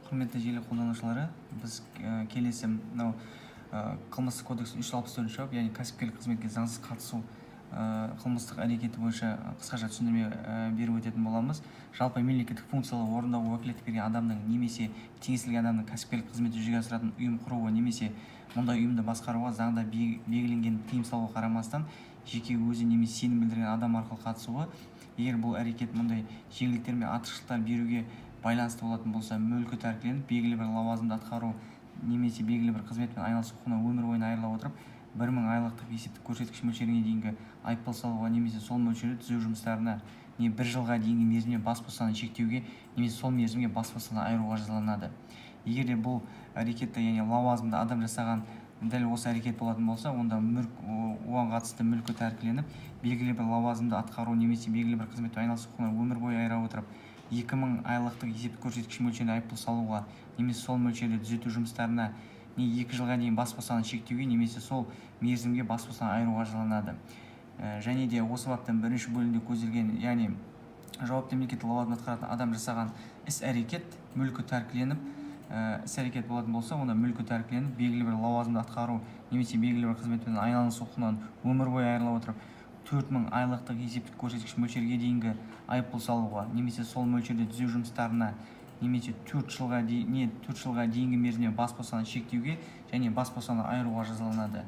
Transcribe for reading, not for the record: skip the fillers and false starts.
Құрметті желі қолданушылары, біз келесі мынау Қылмыстық кодекстің 364-бап, яғни кәсіпкерлік қызметке заңсыз қатысу қылмыстық әрекеті бойынша қысқаша түсіндірме беріп өтетін боламыз. Жалпы, мемлекеттік функциялар орындауға уәкілеттік берген адамның немесе теңестірілген адамның кәсіпкерлік қызметті жүзеге асыратын ұйым құруы немесе мұндай ұйымды басқаруға заңда белгіленген тыйым салуға қарамастан жеке өзі немесе сенім білдірген адам арқылы қатысуы, егер бұл әрекет мұндай жеңілдіктер мен артықшылықтар беруге байланысты болатын болса, мүлкі тәркіленіп, белгілі бір лауазымды атқару немесе белгілі бір қызметпен айналысу құқығынан өмір бойына айырыла отырып, 1000 айлықтық есептік көрсеткіш мөлшеріне дейінгі айыппұл салуға немесе сол мөлшерде түзеу жұмыстарына не бір жылға дейінгі мерзімге бас бостандығын шектеуге немесе сол мерзімге бас бостандығынан айыруға жазаланады. Егер де бұл әрекетті, яғни лауазымды адам жасаған дәл осы әрекет болатын болса, онда мүлк, оған қатысты мүлкі тәркіленіп, белгілі бір лауазымды атқару немесе белгілі бір қызметпен айналысу құқығынан өмір бойы айыра отырып, 2000 айлықтық есептік көрсеткіш мөлшерінде айыппұл салуға немесе сол мөлшерде түзету жұмыстарына не 2 жылға дейін бас бостандығын шектеуге немесе сол мерзімге бас бостандығынан айыруға жазаланады. Және де осы баптың бірінші бөлігінде көзделген, яғни жауапты мемлекеттік лауазымды атқаратын адам жасаған іс әрекет мүлкі тәркіленіп, іс әрекет болатын болса, онда мүлкі тәркіленіп, белгілі бір лауазымды атқару немесе белгілі бір қызметпен айналысу құқығынан өмір бойы айырыла отырып, 4000 айлықтық есептік көрсеткіш мөлшерге дейінгі айыппұл салуға немесе сол мөлшерде түзеу жұмыстарына немесе 4 жылға дейін не 4 жылға дейінгі мерзімде бас бостандығын шектеуге және бас бостандығынан айыруға жазаланады.